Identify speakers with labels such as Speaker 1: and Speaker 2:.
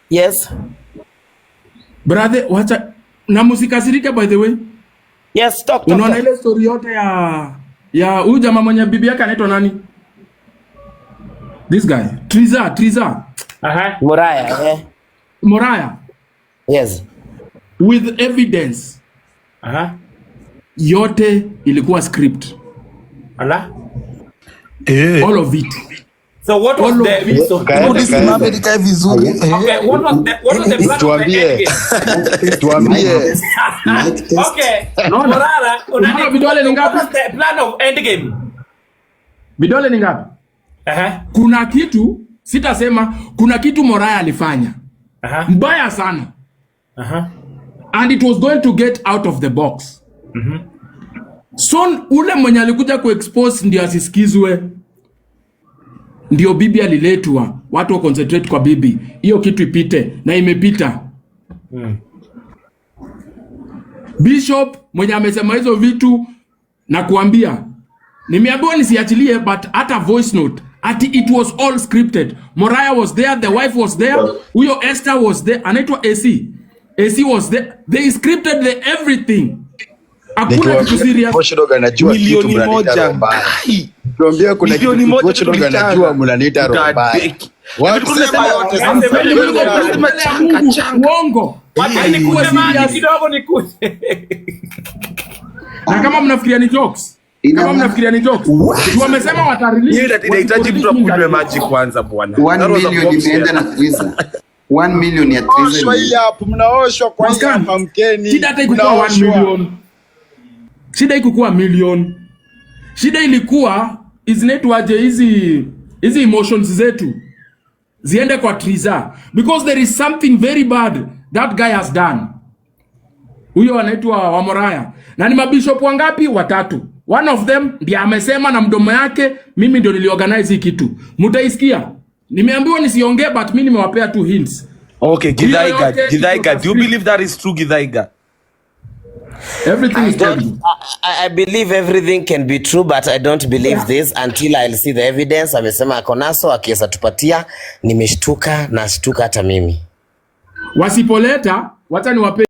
Speaker 1: Yes.
Speaker 2: Brother, wacha na msikasirike, by the way.
Speaker 1: Yes, talk, talk,
Speaker 2: Unaona
Speaker 1: talk.
Speaker 2: Ile story yote ya huyu jamaa mwenye bibi yake anaitwa nani? This guy, Triza, Triza.
Speaker 1: Muraya, eh?
Speaker 2: Moraya.
Speaker 1: Yes.
Speaker 2: With evidence. Yote ilikuwa script.
Speaker 3: Ala.
Speaker 4: Eh.
Speaker 2: All of it.
Speaker 3: So what was
Speaker 2: All of
Speaker 3: the
Speaker 2: it.
Speaker 3: so,
Speaker 5: Kaende,
Speaker 4: Nisimame
Speaker 5: kaende.
Speaker 4: Nikae vizuri. Eh.
Speaker 3: Okay, what was the plan of the
Speaker 5: Tuambie.
Speaker 3: Endgame?
Speaker 5: Tuambie.
Speaker 6: Mic test.
Speaker 3: Okay.
Speaker 2: Unaona?
Speaker 3: Morara,
Speaker 2: Unaona vidole ni ngapi?
Speaker 3: what was the plan of endgame?
Speaker 2: Vidole ni ngapi? Kuna kitu sitasema, kuna kitu Moraya alifanya mbaya sana and it was going to get out of the box. So ule mwenye alikuja kuexpose ndio asisikizwe, ndio bibi aliletwa, watu wa concentrate kwa bibi, hiyo kitu ipite, na imepita. Bishop mwenye amesema hizo vitu na kuambia, nimeambiwa nisiachilie, but hata voice note ati it was all scripted. Moraya was there, the wife was there, huyo Esther was there, anaitwa AC. AC was there. They scripted the everything. Hakuna kitu serious.
Speaker 5: Watchdog anajua kitu,
Speaker 4: Milioni
Speaker 5: mnaniita
Speaker 4: moja.
Speaker 5: roho mbaya.
Speaker 4: Ai.
Speaker 5: Tuambie kuna kitu
Speaker 4: Milioni moja
Speaker 5: Watchdog
Speaker 4: tulichanga.
Speaker 5: Anajua, mnaniita roho mbaya.
Speaker 4: Tutadeki.
Speaker 5: Watu
Speaker 4: Tulikuwa
Speaker 5: sema yote
Speaker 4: tunasema-
Speaker 5: sasa.
Speaker 2: Mlikuwa
Speaker 4: Tunasema
Speaker 2: mbele ya
Speaker 4: changa,
Speaker 2: Mungu,
Speaker 4: changa.
Speaker 2: uongo.
Speaker 3: Wacha
Speaker 2: Haikuwa
Speaker 3: nikuje maji
Speaker 2: serious.
Speaker 3: Kidogo nikuje.
Speaker 2: Na kama mnafikiria ni jokes,
Speaker 6: Ina
Speaker 2: kama
Speaker 6: maana-
Speaker 2: mnafikiria ni jokes, tu wamesema watarelease.
Speaker 4: Hiyo inahitaji mtu
Speaker 2: wasiporelease.
Speaker 4: akunywe maji kwanza, bwana.
Speaker 6: One
Speaker 4: That was a
Speaker 6: million
Speaker 4: bombshell.
Speaker 6: imeenda na Triza. 1 million ya Triza
Speaker 5: Mnaoshwa hii
Speaker 6: imeenda.
Speaker 5: hapo, mnaoshwa kwa hii
Speaker 2: Maskani,
Speaker 5: hapa, amkeni.
Speaker 2: shida hata ikukuwa 1
Speaker 5: Mnaoshwa.
Speaker 2: Million. Shida ikukuwa million. Shida ilikuwa zinaitwaje hizi emotions zetu ziende kwa Triza because there is something very bad that guy has done. Huyo anaitwa Wamoraya. Na ni mabishop wangapi? Watatu. One of them ndiye amesema na mdomo yake, "Mimi ndio niliorganize hii kitu." Mutaisikia. Nimeambiwa nisiongee, but mimi nimewapea tu hints.
Speaker 4: Okay,
Speaker 2: Hiyo
Speaker 4: Githaiga,
Speaker 2: yote
Speaker 4: Githaiga,
Speaker 2: iko
Speaker 4: do you
Speaker 2: script.
Speaker 4: Believe that is true, Githaiga?
Speaker 2: Everything
Speaker 1: I
Speaker 2: is
Speaker 1: don't,
Speaker 2: terrible.
Speaker 1: I believe everything can be true, but I don't believe this until I'll see the evidence. Amesema ako naso, akiweza tupatia, nimeshtuka, nashtuka hata mimi.
Speaker 2: Wasipoleta, wacha niwape